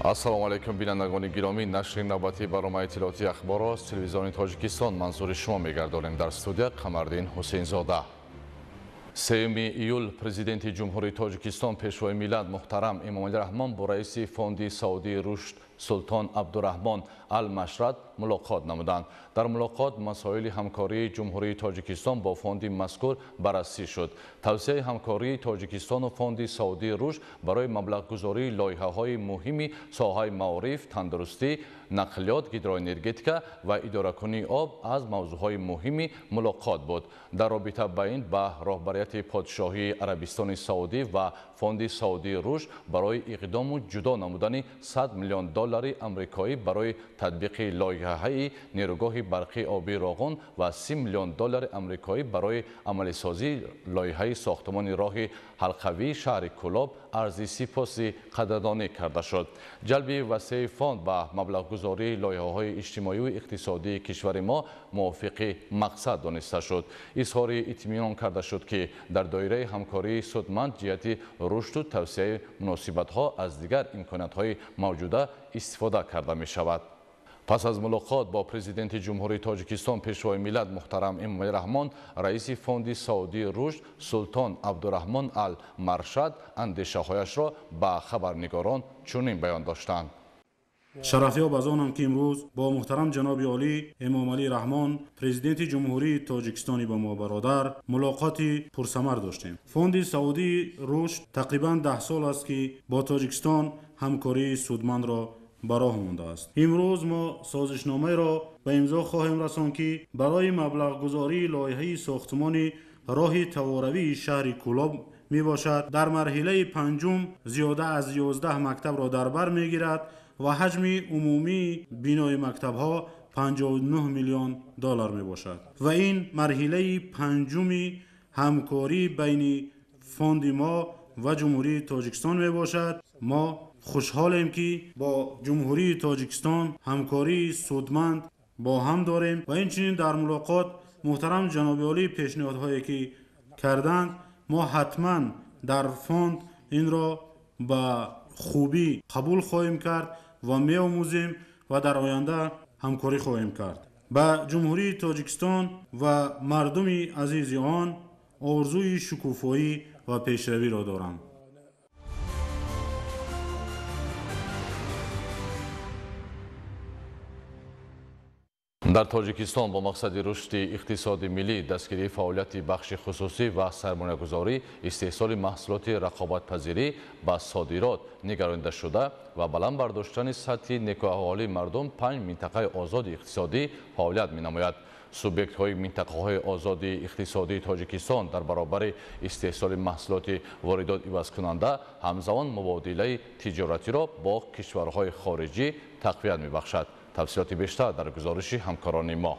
Ассалому алайкум, бинандагони гиромӣ. Нашри навбатии барномаи иттилоотии ахборро аз телевизиони Тоҷикистон манзури шумо мегардонем. Дар студия Қамардин Ҳусейнзода. 3 июл Президенти Ҷумҳурии Тоҷикистон, Пешвои миллат муҳтарам Эмомалӣ Раҳмон бо раиси Фонди Саудии рушд Султон Абдураҳмон Ал-Машрад мулоқот намуданд. Дар мулоқот масоили ҳамкории Ҷумҳурии Тоҷикистон бо фонди мазкур баррасӣ шуд. Тавсияи ҳамкории Тоҷикистону Фонди Саудии рушд барои маблағгузории лоиҳаҳои муҳими соҳаи маориф, тандурустӣ, нақлиёт, гидроэнергетика ва идоракунии об аз мавзӯъҳои муҳими мулоқот буд. Дар робита ба ин ба роҳбарияти Подшоҳии Арабистони Саудӣ ва Фонди Саудии рушд барои иқдому ҷудо намудани 100 миллион доллари амрикоӣ барои татбиқи лоиҳаи нерӯгоҳи барқи обии Роғун ва 30 миллион доллари амрикоӣ барои амалисозии лоиҳаи сохтмони роҳи ҳалқавии шаҳри Кӯлоб арзи сипоси қадрдонӣ карда шуд. Ҷалби васеи фонд ба маблағгузории лоиҳаҳои иҷтимоию иқтисодии кишвари мо мувофиқи мақсад дониста шуд. Изҳори итминон карда шуд, ки дар доираи ҳамкории судманд ҷиҳати рушду тавсеаи муносибатҳо аз дигар имкониятҳои мавҷуда истифода карда мешавад. Пас аз мулоқот бо Президенти Ҷумҳурии Тоҷикистон, Пешвои миллат муҳтарам Эмомалӣ Раҳмон, раиси Фонди Саудии рушд Султон Абдураҳмон Ал-Маршад андешаҳояшро ба хабарнигорон чунин баён доштанд. Шарафёб аз онам, ки имрӯз бо муҳтарам ҷаноби олӣ Эмомалӣ Раҳмон, Президенти Ҷумҳурии Тоҷикистони ба мо бародар, мулоқоти пурсамар доштем. Фонди Саудии рушд тақрибан 10 сол аст, ки бо Тоҷикистон ҳамкории судмандро ба роҳ мондааст. Имрӯз мо созишномаеро ба имзо хоҳем расонд, ки барои маблағгузории лоиҳаи сохтмони роҳи таворавии шаҳри Кӯлоб мебошад. Дар марҳилаи панҷум зиёда аз 11 мактабро дар бар мегирад ва ҳаҷми умумии бинои мактабҳо 59 миллион доллар мебошад. Ва ин марҳилаи панҷуми ҳамкорӣ байни фонди мо ва Ҷумҳурии Тоҷикистон мебошад. Мо хушҳолем, ки бо Ҷумҳурии Тоҷикистон ҳамкории судманд бо ҳам дорем ва инчунин дар мулоқот муҳтарам ҷаноби олӣ пешниҳодҳое ки карданд, мо ҳатман дар фонд инро ба хубӣ қабул хоҳем кард ва меомӯзем ва дар оянда ҳамкорӣ хоҳем кард. Ба Ҷумҳурии Тоҷикистон ва мардуми азизи он орзуи шукуфоӣ ва пешравиро дорам. Дар Тоҷикистон бо мақсади рушди иқтисоди миллӣ, дастгирии фаъолияти бахши хусусӣ ва сармоягузорӣ, истеҳсоли маҳсулоти рақобатпазирӣ ба содирот нигаронида шуда ва баланд бардоштани сатҳи некӯаҳволии мардум 5 минтақаи озоди иқтисодӣ фаъолият менамояд. Субъектҳои минтақаҳои озоди иқтисодии Тоҷикистон дар баробари истеҳсоли маҳсулоти воридот ивазкунанда ҳамзамон мубодилаи тиҷоратиро бо кишварҳои хориҷӣ тақвият мебахшад. Тафсилоти бештар дар гузориши ҳамкорони мо.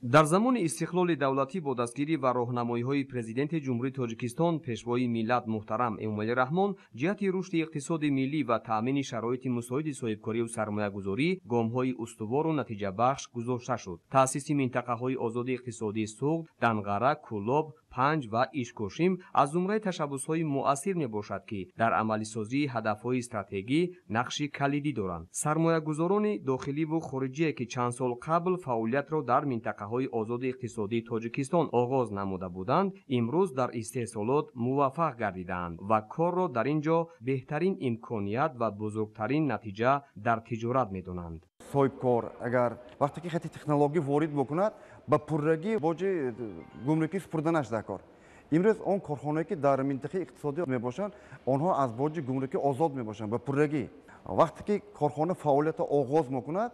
Дар замони истиқлоли давлатӣ бо дастгирӣ ва роҳнамоиҳои Президенти Ҷумҳурии Тоҷикистон, Пешвои миллат муҳтарам Эмомалӣ Раҳмон, ҷиҳати рушди иқтисоди миллӣ ва таъмини шароити мусоиди соҳибкорию сармоягузорӣ гомҳои устувору натиҷабахш гузошта шуд. Таъсиси минтақаҳои озоди иқтисодии Суғд, Данғара, Кӯлоб, Панҷ ва Ишкошим аз зумраи ташаббусҳои муассир мебошад, ки дар амалисозии ҳадафҳои стратегӣ нақши калидӣ доранд. Сармоягузорони дохиливу хориҷие, ки чанд сол қабл фаъолиятро дар минтақаҳои озоди иқтисодии Тоҷикистон оғоз намуда буданд, имрӯз дар истеҳсолот муваффақ гардидаанд ва корро дар ин ҷо беҳтарин имконият ва бузургтарин натиҷа дар тиҷорат медонанд. Соҳибкор агар вақте ки хати технология ворид бикунад, ба пуррагӣ боҷи гумрукӣ супурданаш дар кор. Имрӯз он корхонае, ки дар минтақаи иқтисодӣ мебошанд, онҳо аз боҷи гумрукӣ озод мебошанд ба пуррагӣ. Вақте ки корхона фаъолиятро оғоз мекунад,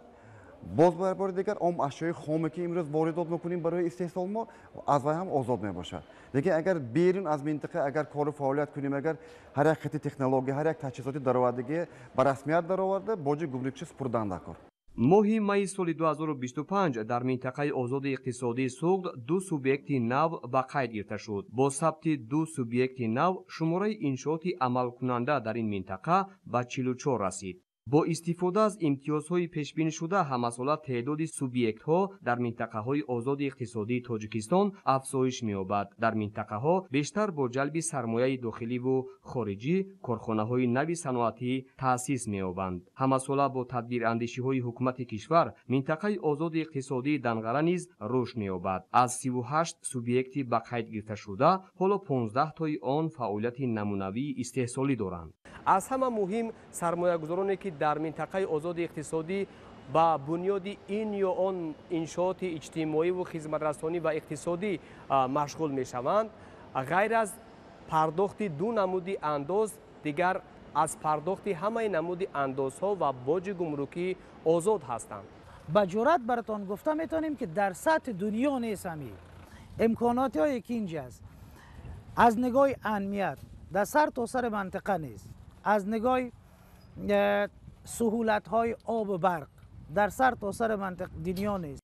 боз бар бори дигар он ашёи хоме, ки имрӯз воридот мекунем барои истеҳсол, мо аз вай ҳам озод мебошад. Лекин агар берун аз минтақа агар кору фаъолият кунем, агар ҳар як хати технология, ҳар як таҷҳизоти даровардагӣ ба расмият дароварда, боҷи гумрукӣ супурдан дар кор. Моҳи майи соли 2025 дар минтақаи озоди иқтисодии Суғд 2 субъекти нав ба қайд гирифта шуд. Бо сабти 2 субъекти нав шумораи иншооти амалкунанда дар ин минтақа ба 44 расид. Бо истифода аз имтиёзҳои пешбинишуда ҳамасола теъдоди субъектҳо дар минтақаҳои озоди иқтисодии Тоҷикистон афзоиш меёбад. Дар минтақаҳо бештар бо ҷалби сармояи дохиливу хориҷӣ корхонаҳои нави саноатӣ таъсис меёбанд. Ҳамасола бо тадбирандешиҳои ҳукумати кишвар минтақаи озоди иқтисодии Данғара низ рушд меёбад. Аз 38 субъекти ба қайд гирифташуда ҳоло 15 тои он фаъолияти намунавии истеҳсолӣ доранд. Аз ҳама муҳим сармоягузороне ки дар минтақаи озоди иқтисодӣ ба бунёди ин ё он иншооти иҷтимоиву хизматрасонӣ ва иқтисодӣ машғул мешаванд, ғайр аз пардохти ду намуди андоз, дигар аз пардохти ҳамаи намуди андозҳо ва боҷи гумрукӣ озод ҳастанд. Ба ҷуръат баратон гуфта метавонем, ки дар сатҳи дунё нест ҳамин имконоти ки инҷа аст. Аз нигоҳи амният дар сар то сари минтақа нест, аз нигоҳи суҳулатҳои обу барқ дар сар то сари дунё нест.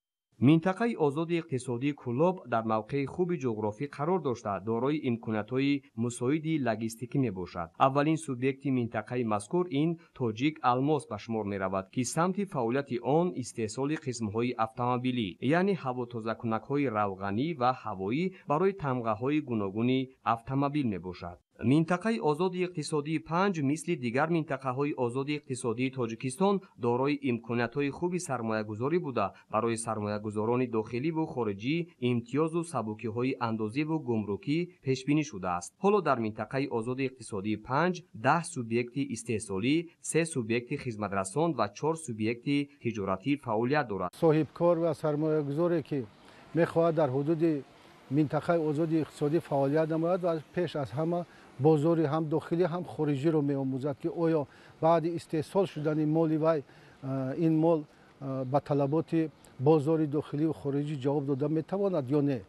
Минтақаи озоди иқтисодии Кӯлоб дар мавқеи хуби ҷуғрофӣ қарор дошта, дорои имкониятҳои мусоиди логистикӣ мебошад. Аввалин субъекти минтақаи мазкур ин Тоҷик Алмос ба шумор меравад, ки самти фаъолияти он истеҳсоли қисмҳои автомобилӣ, яъне ҳавотозакунакҳои равғанӣ ва ҳавоӣ барои тамғаҳои гуногуни автомобил мебошад. Минтақаи озоди иқтисодии Панҷ мисли дигар минтақаҳои озоди иқтисодии Тоҷикистон дорои имкониятҳои хуби сармоягузорӣ буда, барои сармоягузорони дохиливу хориҷӣ имтиёзу сабукиҳои андозиву гумрукӣ пешбинӣ шудааст. Ҳоло дар минтақаи озоди иқтисодии Панҷ 10 субъекти истеҳсолӣ, 3 субъекти хизматрасон ва 4 субъекти тиҷоратӣ фаъолият дорад. Соҳибкор ва сармоягузоре ки мехоҳад дар ҳудуди минтақаи озоди иқтисодӣ фаъолият намояд ва пеш аз ҳама бозори ҳам дохилӣ ҳам хориҷиро меомӯзад, ки оё баъди истеҳсол шудани моли вай ин мол ба талаботи бозори дохиливу хориҷӣ ҷавоб дода метавонад ё не.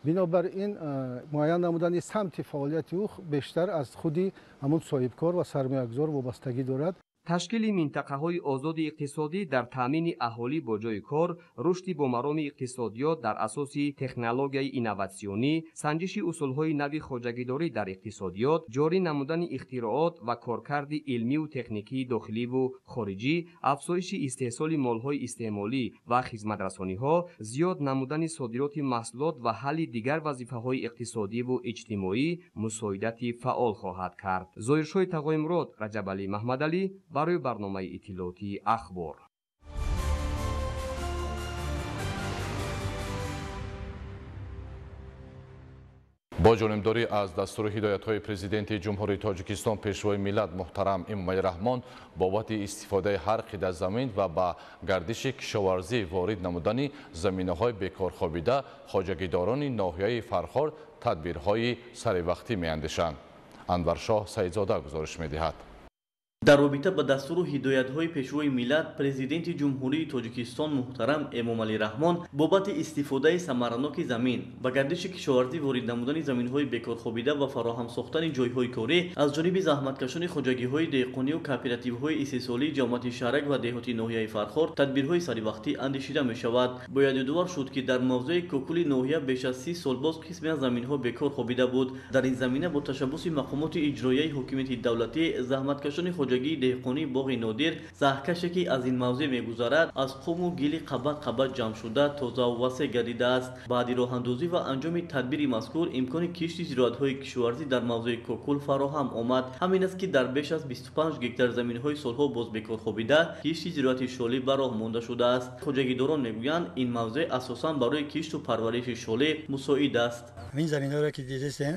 Бинобар ин муайян намудани самти фаъолияти ӯ бештар аз худи ҳамун соҳибкор ва сармоягузор вобастагӣ дорад. Ташкили минтақаҳои озоди иқтисодӣ дар таъмини аҳолӣ бо ҷойи кор, рушди бомароми иқтисодиёт дар асоси технологияи инноватсионӣ, санҷиши усулҳои нави хоҷагидорӣ дар иқтисодиёт, ҷорӣ намудани ихтироот ва коркарди илмиву техникии дохиливу хориҷӣ, афзоиши истеҳсоли молҳои истеъмолӣ ва хизматрасониҳо, зиёд намудани содироти маҳсулот ва ҳалли дигар вазифаҳои иқтисодиву иҷтимоӣ мусоидати фаъол хоҳад кард. Зоҳиршоҳи Тағоимурод, Раҷабалӣ Маҳмадалӣ барои барномаи иттилоотии Ахбор. Бо ҷонибдорӣ аз дастуру ҳидоятҳои Президенти Ҷумҳурии Тоҷикистон Пешвои миллат муҳтарам Эмомалӣ Раҳмон бобати истифодаи ҳар қида замин ва ба гардиши кишоварзӣ ворид намудани заминаҳои бекорхобида хоҷагидорони ноҳияи Фархор тадбирҳои саривақтӣ меандешанд. Анваршоҳ Саидзода гузориш медиҳад. Дар робита ба дастуру ҳидоятҳои Пешвои миллат Президенти Ҷумҳурии Тоҷикистон муҳтарам Эмомалӣ Раҳмон бобати истифодаи самараноки замин, ба гардиши кишоварзӣ ворид намудани заминҳои бекорхобида ва фароҳам сохтани ҷойҳои корӣ аз ҷониби заҳматкашони хоҷагиҳои деҳқонию кооперативҳои истеҳсолии ҷамоати Шаҳрак ва деҳоти ноҳияи Фархор тадбирҳои саривақтӣ андешида мешавад. Бояд ёдовар шуд, ки дар мавзеи Кӯкули ноҳия беш аз 30 сол боз қисме аз заминҳо бекор хобида буд. Дар ин замина бо ташаббуси мақомоти иҷроияи ҳокимияти давлатӣ заҳматкашони хоҷагии деҳқонии боғи Нодир заҳкаше ки аз ин мавзеъ мегузарад аз қуму гили қабат қабат ҷамъ шуда тозаву васеъ гардидааст. Баъди роҳандозӣ ва анҷоми тадбири мазкур имкони кишти зироатҳои кишоварзӣ дар мавзеи Кӯкул фароҳам омад. Ҳамин аст, ки дар беш аз 25 гектар заминҳои солҳо боз бекор хобида кишти зироати шолӣ ба роҳ монда шудааст. Хоҷагидорон мегӯянд, ин мавзеъ асосан барои кишту парвариши шолӣ мусоид аст. Ин заминҳоро ки дидистем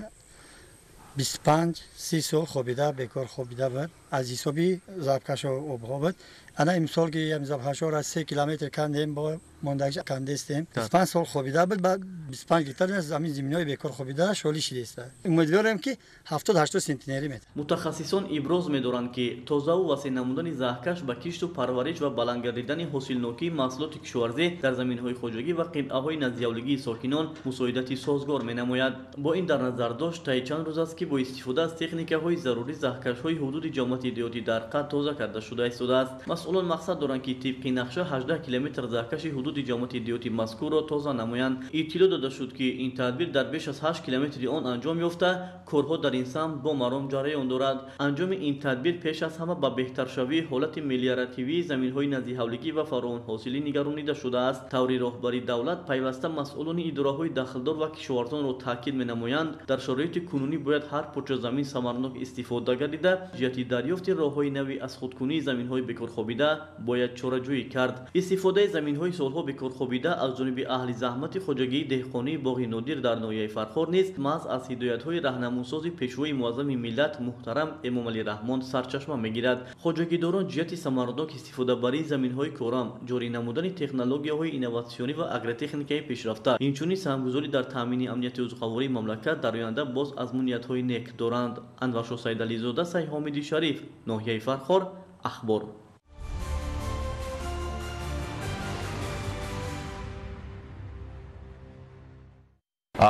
25-30 сол хобида, бекор хобида буд, аз ҳисоби зарбкашо обҳо буд. Ана имсол ки зарбкашоро 3 километр кандем, бо мондагиш кандестем. 25 сол хобида буд, баъд 25 гектар замин заминҳои бекор хобида шолӣ шидааст. Умедворем, ки 70-80 сентнери метавад. Мутахассисон иброз медоранд, ки тозаву васеъ намудани заҳкаш ба кишту парвариш ва баланд гардидани ҳосилнокии маҳсулоти кишоварзӣ дар заминҳои хоҷагӣ ва қитъаҳои наздиҳавлигии сокинон мусоидати созгор менамояд. Бо ин дар назар дошт, таи чанд рӯз аст, ки бо истифода аз техникаҳои зарурӣ заҳкашҳои ҳудуди ҷамоати деҳоти Дарқа тоза карда шуда истодааст. Масъулон мақсад доранд, ки тибқи нақша 18 километр заҳкаши ҳудуди ҷамоати деҳоти мазкурро тоза намоянд. Иттилоъ дода шуд, ки ин тадбир дар беш аз 8 километри он анҷом ёфта, корҳо дар ин самт бо маром ҷараён дорад. Анҷоми ин тадбир пеш аз ҳама ба беҳтаршавии ҳолати мелиоративии заминҳои наздиҳавлигӣ ва фаровонҳосилӣ нигаронида шудааст. Таври роҳбари давлат пайваста масъулони идораҳои дахлдор ва кишоварзонро таъкид менамоянд, дар шароити кунунӣ бояд ҳар порча замин самарнок истифода гардида, ҷиҳати дарёфти роҳҳои нави аз худкунии заминҳои бекорхобида бояд чораҷӯӣ кард. Истифодаи заминҳои солҳо бекорхобида аз ҷониби аҳли заҳмати хоҷагии деҳқонии боғи Нодир дар ноҳияи Фархор низ маҳз аз ҳидоятҳои раҳнамунсози пешвои муаззами миллат муҳтарам Эмомалӣ Раҳмон сарчашма мегирад. Хоҷагидорон ҷиҳати самарнок истифодабарии заминҳои корам, ҷорӣ намудани технологияҳои инноватсионӣ ва агротехникаи пешрафта, инчунин саҳмгузорӣ дар таъмини амнияти озуқавории мамлакат дар оянда боз азмуниятҳои нек доранд. Анваршо Сайдализода, Сайҳомиди Шариф, ноҳияи Фархор, Ахбор.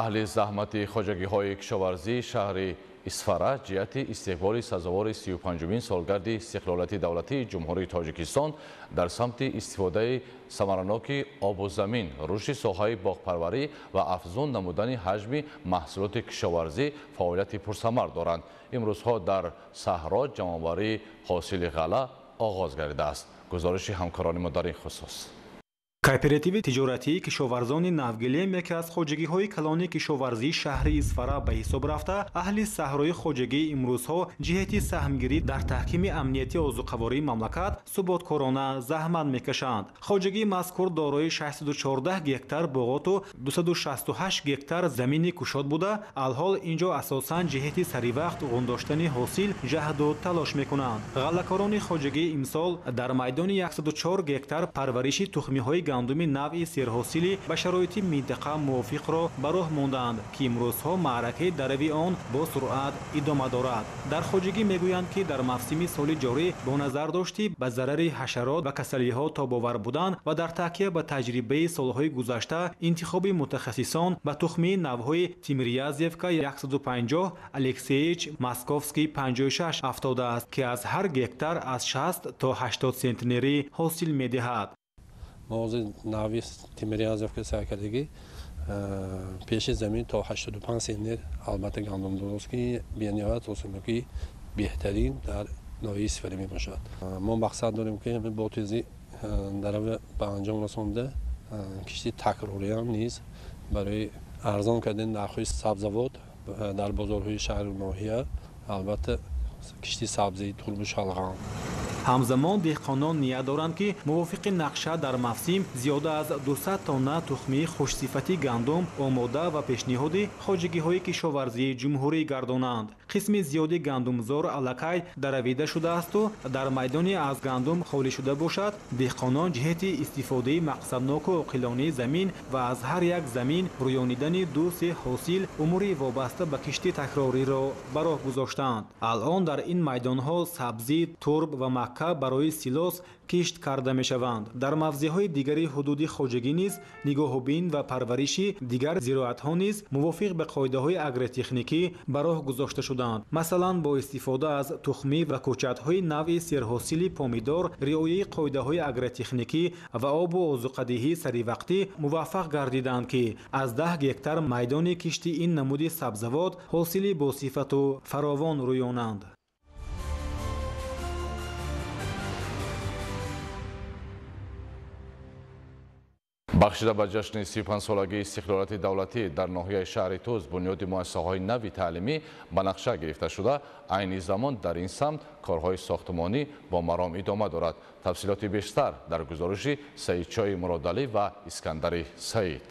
Аҳли заҳмати хоҷагиҳои кишоварзии шаҳри Исфара ҷиҳати истиқболи сазовори 35-умин солгарди истиқлолияти давлатии Ҷумҳурии Тоҷикистон дар самти истифодаи самараноки обу замин, рушди соҳаи боғпарварӣ ва афзун намудани ҳаҷми маҳсулоти кишоварзӣ фаъолияти пурсамар доранд. Имрӯзҳо дар саҳро ҷамъоварии ҳосили ғалла оғоз гардидааст. Гузориши ҳамкорони мо дар ин хусус. Кооперативи тиҷоратии кишоварзони Навгилем яке аз хоҷагиҳои калони кишоварзии шаҳри Исфара ба ҳисоб рафта, аҳли саҳрои хоҷагии имрӯзҳо ҷиҳати саҳмгирӣ дар таҳкими амнияти озуқавории мамлакат суботкорона заҳмат мекашанд. Хоҷагии мазкур дорои 614 гектар боғоту 268 гектар замини кушод буда, алҳол инҷо асосан ҷиҳати саривақт ғундоштани ҳосил ҷаҳду талош мекунанд. Ғаллакорони хоҷагии имсол дар майдони 104 гектар парвариши тухмиҳои гандуми навъи серҳосилӣ ба шароити минтақа мувофиқро ба роҳ мондаанд, ки имрӯзҳо маъракаи дарави он бо суръат идома дорад. Дар хоҷагӣ мегӯянд, ки дар мавсими соли ҷорӣ бо назардошти ба зарари ҳашарот ва касалиҳо тобовар будан ва дар такя ба таҷрибаи солҳои гузашта интихоби мутахассисон ба тухмии навъҳои Тимирязевка 150, Алексеич, Московский 56 афтодааст, ки аз ҳар гектар аз 60 то 80 сентнерӣ ҳосил медиҳад. Мо ҳозир нави Тимирязевка сай кардагӣ пеши замин то 85 центнер албатта гандум дуруст, ки бениҳоят ҳосилнокии беҳтарин дар ноҳияи Исфара мебошад. Мо мақсад дорем, ки бо тезӣ дарава ба анҷом расонда, кишти такрориам низ барои арзон кардани нархҳои сабзавот дар бозорҳои шаҳру ноҳия, албатта кишти сабзии турбу шалғам. Ҳамзамон деҳқонон ният доранд, ки мувофиқи нақша дар мавсим зиёда аз 200 тонна тухмии хушсифати гандум омода ва пешниҳоди хоҷагиҳои кишоварзии ҷумҳурӣ гардонанд. Қисми зиёди гандумзор аллакай даравида шудаасту дар майдони аз гандум холӣ шуда бошад, деҳқонон ҷиҳати истифодаи мақсадноку оқилонии замин ва аз ҳар як замин рӯёнидани 2-3 ҳосил умури вобаста ба кишти такрориро ба роҳ гузоштаанд. Алъон дар ин майдонҳо сабзӣ, турб ва макка барои силос кишт карда мешаванд. Дар мавзеъҳои дигари ҳудуди хоҷагӣ низ нигоҳубин ва парвариши дигар зироатҳо низ мувофиқ ба қоидаҳои агротехникӣ ба роҳ гузошта шуданд. Масалан, бо истифода аз тухмӣ ва кӯчатҳои навъи серҳосили помидор, риояи қоидаҳои агротехникӣ ва обу озуқадиҳӣ саривақтӣ муваффақ гардиданд, ки аз 10 гектар майдони кишти ин намуди сабзавот ҳосили босифату фаровон рӯёнанд. Бахшида ба ҷашни 35-солагии истиқлолияти давлатӣ дар ноҳияи шаҳри Тӯз бунёди муассисаҳои нави таълимӣ ба нақша гирифта шуда, айни замон дар ин самт корҳои сохтмонӣ бо маром идома дорад. Тафсилоти бештар дар гузориши Саидчои Муродалӣ ва Искандари Саид.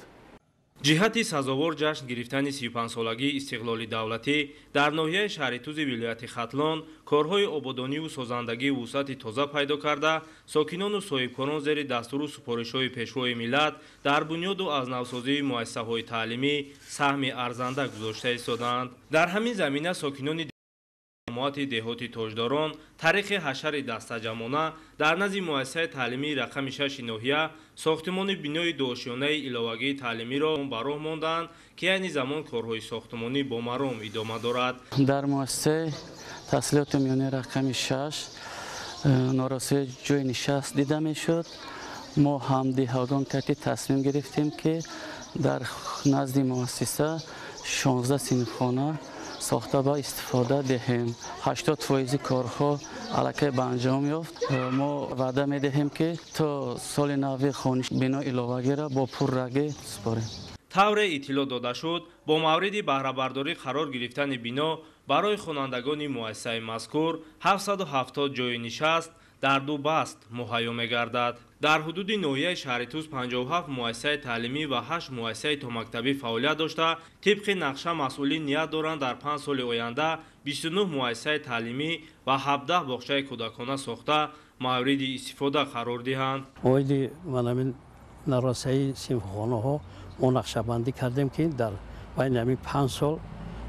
Ҷиҳати сазовор ҷашн гирифтани 35-солагии истиқлоли давлатӣ дар ноҳияи шаҳри Тӯзи вилояти Хатлон корҳои ободониву созандагии вусъати тоза пайдо карда, сокинону соҳибкорон зери дастуру супоришҳои пешвои миллат дар бунёду аз навсозии муассисаҳои таълимӣ саҳми арзанда гузошта истодаанд. Дар ҳамин замина сокинони ҷамоати деҳоти Тоҷдорон таърихи ҳашари дастаҷамона дар назди муассисаи таълимии рақами 6 ноҳия сохтмони бинои дуошёнаи иловагии таълимиро ба роҳ мондаанд, ки айни замон корҳои сохтмонӣ бо маром идома дорад. Дар муассисаи таҳсилоти миёнаи рақами 6 Норасоии ҷойи нишаст дида мешуд. Мо ҳамдеҳагон кати тасмим гирифтем, ки дар назди муассиса 16 синфхона сохта ба истифода диҳем. 80% корҳо аллакай ба анҷом ёфт. Мо ваъда медиҳем, ки то соли нави хониш бино иловагиро бо пуррагӣ супорем. Тавре иттилоъ дода шуд, бо мавриди баҳрабардорӣ қарор гирифтани бино барои хонандагони муассисаи мазкур 770 ҷойи нишаст дар ду баст муҳайё мегардад. Дар ҳудуди ноҳияи шаҳри Тӯс 57 муассисаи таълимӣ ва 8 муассисаи томактабӣ фаъолият дошта, тибқи нақша масъулин ният доранд дар 5 соли оянда 29 муассисаи таълимӣ ва 17 боғчаи кӯдакона сохта мавриди истифода қарор диҳанд. Оиди манамин нарасаи синфхонаҳо мо нақшабандӣ кардем, ки дар байни ҳамин 5 сол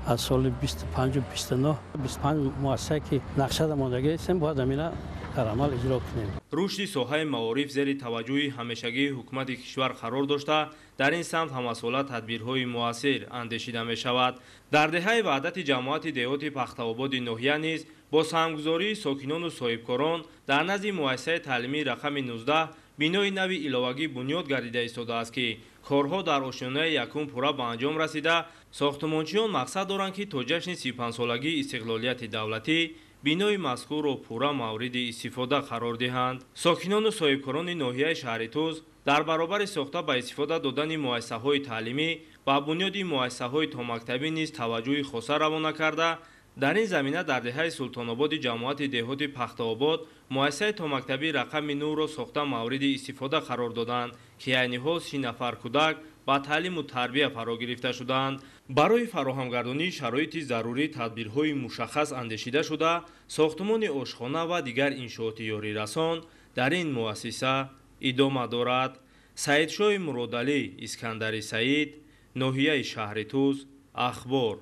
аз соли 25 29 25 муассисае ки нақшада мондагиестем, бояд ҳамина дар амал иҷро кунем. Рушди соҳаи маориф зери таваҷҷӯҳи ҳамешагии ҳукумати кишвар қарор дошта, дар ин самт ҳамасола тадбирҳои муассир андешида мешавад. Дар деҳаи Ваҳдати ҷамоати деҳоти Пахтаободи ноҳия низ бо саҳмгузории сокинону соҳибкорон дар назди муассисаи таълимии рақами 19 бинои нави иловагӣ бунёд гардида истодааст, ки корҳо дар ошёнаи якум пурра ба анҷом расида, сохтумончиён мақсад доранд, ки то ҷашни 35-солагии истиқлолияти давлатӣ бинои мазкурро пурра мавриди истифода қарор диҳанд. Сокинону соҳибкорони ноҳияи шаҳри Тӯс дар баробари сохта ба истифода додани муассисаҳои таълимӣ ба бунёди муассисаҳои томактабӣ низ таваҷҷӯҳи хоса равона карда, дар ин замина дар деҳаи Султонободи ҷамоати деҳоти Пахтаобод муассисаи томактабии рақами 9-ро сохта мавриди истифода қарор доданд, ки айни ҳол 30 нафар кӯдак ба таълиму тарбия фаро гирифта шудаанд. Барои фароҳамгардонии шароити зарурӣ тадбирҳои мушаххас андешида шуда, сохтумони ошхона ва дигар иншооти ёрирасон дар ин муассиса идома дорад. Саидшоҳи Муродалӣ, Искандари Саид, ноҳияи шаҳри Тӯс, Ахбор.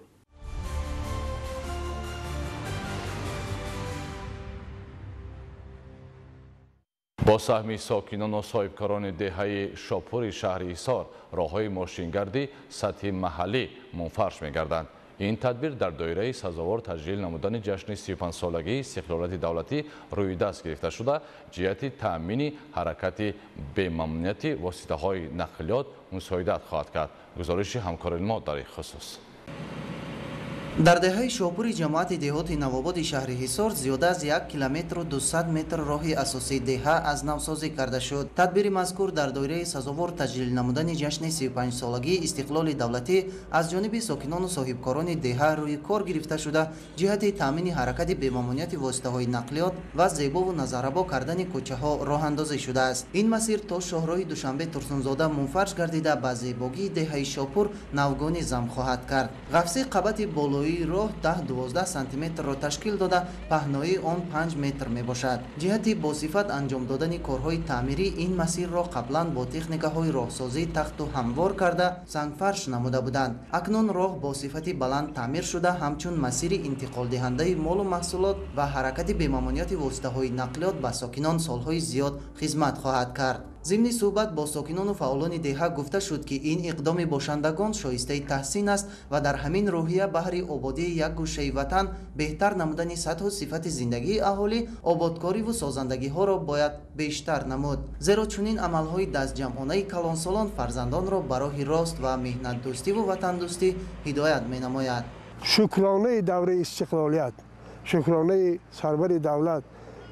Бо саҳми сокинону соҳибкорони деҳаи Шопури шаҳри Ҳисор роҳҳои мошингардӣ сатҳи маҳаллӣ мунфарш мегарданд. Ин тадбир дар доираи сазовор таҷлил намудани ҷашни 35-солагии истиқлолияти давлатӣ рӯи даст гирифта шуда, ҷиҳати таъмини ҳаракати бемамнунияти воситаҳои нақлиёт мусоидат хоҳад кард. Гузориши ҳамкорони мо дар ин хусус. Дар деҳаи Шопури ҷамоати деҳоти Навободи шаҳри Ҳисор зиёда аз 1 километру 200 метр роҳи асосии деҳа аз навсозӣ карда шуд. Тадбири мазкур дар доираи сазовор таҷлил намудани ҷашни 35-солагии истиқлоли давлатӣ аз ҷониби сокинону соҳибкорони деҳа рӯи кор гирифта шуда, ҷиҳати таъмини ҳаракати бемамониати воситаҳои нақлиёт ва зебову назаррабо кардани кӯчаҳо роҳандозӣ шудааст. Ин масир то шоҳроҳи Душанбе Турсунзода мунфарш гардида, ба зебогии деҳаи Шопур навгонӣ зам хоҳад кард. Ғафси қабати болои роҳ 10-12 сантиметрро ташкил дода, паҳноии он 5 метр мебошад. Ҷиҳати босифат анҷом додани корҳои таъмирӣ ин масирро қаблан бо техникаҳои роҳсозӣ тахту ҳамвор карда сангфарш намуда буданд. Акнун роҳ бо сифати баланд таъмир шуда, ҳамчун масири интиқолдиҳандаи молу маҳсулот ва ҳаракати бемамониати воситаҳои нақлиёт ба сокинон солҳои зиёд хизмат хоҳад кард. Зимни суҳбат бо сокинону фаъолони деҳа гуфта шуд, ки ин иқдоми бошандагон шоистаи таҳсин аст ва дар ҳамин рӯҳия баҳри ободии як гӯшаи ватан, беҳтар намудани сатҳу сифати зиндагии аҳолӣ, ободкориву созандагиҳоро бояд бештар намуд. Зеро чунин амалҳои дастҷамъонаи калонсолон фарзандонро ба роҳи рост ва меҳнатдӯстиву ватандӯстӣ ҳидоят менамояд. Шукронаи давраи истиқлолият, шукронаи сарвари давлат,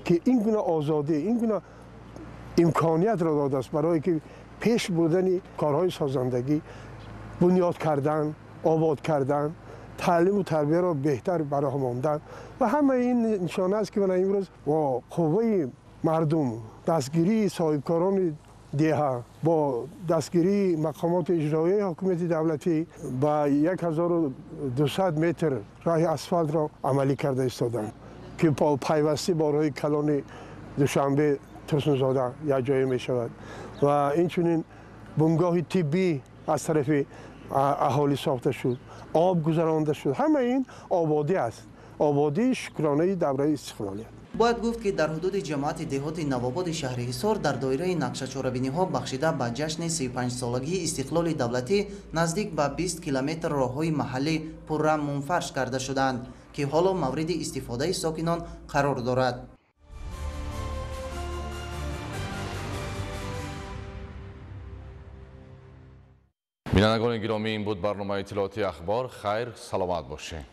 ки ин гуна озодӣ, ин гуна имкониятро додааст барое ки пеш бурдани корҳои созандагӣ, бунёд кардан, обод кардан, таълиму тарбияро беҳтар ба роҳ мондан ва ҳамаи ин нишона аст, ки мана имрӯз бо қувваи мардум, дастгирии соҳибкорони деҳа, бо дастгирии мақомоти иҷроияи ҳокимияти давлатӣ ба 1200 метр роҳи асфалтро амалӣ карда истоданд, ки пайвастӣ бо роҳи калони Душанбе Турсунзода якҷоя мешавад ва инчунин бунгоҳи тиббӣ аз тарафи аҳолӣ сохта шуд, об гузаронда шуд. Ҳамаи ин ободӣ аст, ободии шукронаи давраи истиқлолият. Бояд гуфт, ки дар ҳудуди ҷамоати деҳоти Навободи шаҳри Ҳисор дар доираи нақшачорабиниҳо бахшида ба ҷашни 35-солагии истиқлоли давлатӣ наздик ба 20 километр роҳҳои маҳаллӣ пурра мунфарш карда шудаанд, ки ҳоло мавриди истифодаи сокинон қарор дорад. Бинандагони гиромӣ, ин буд барномаи иттилоотии Ахбор. Хайр, саломат бошед.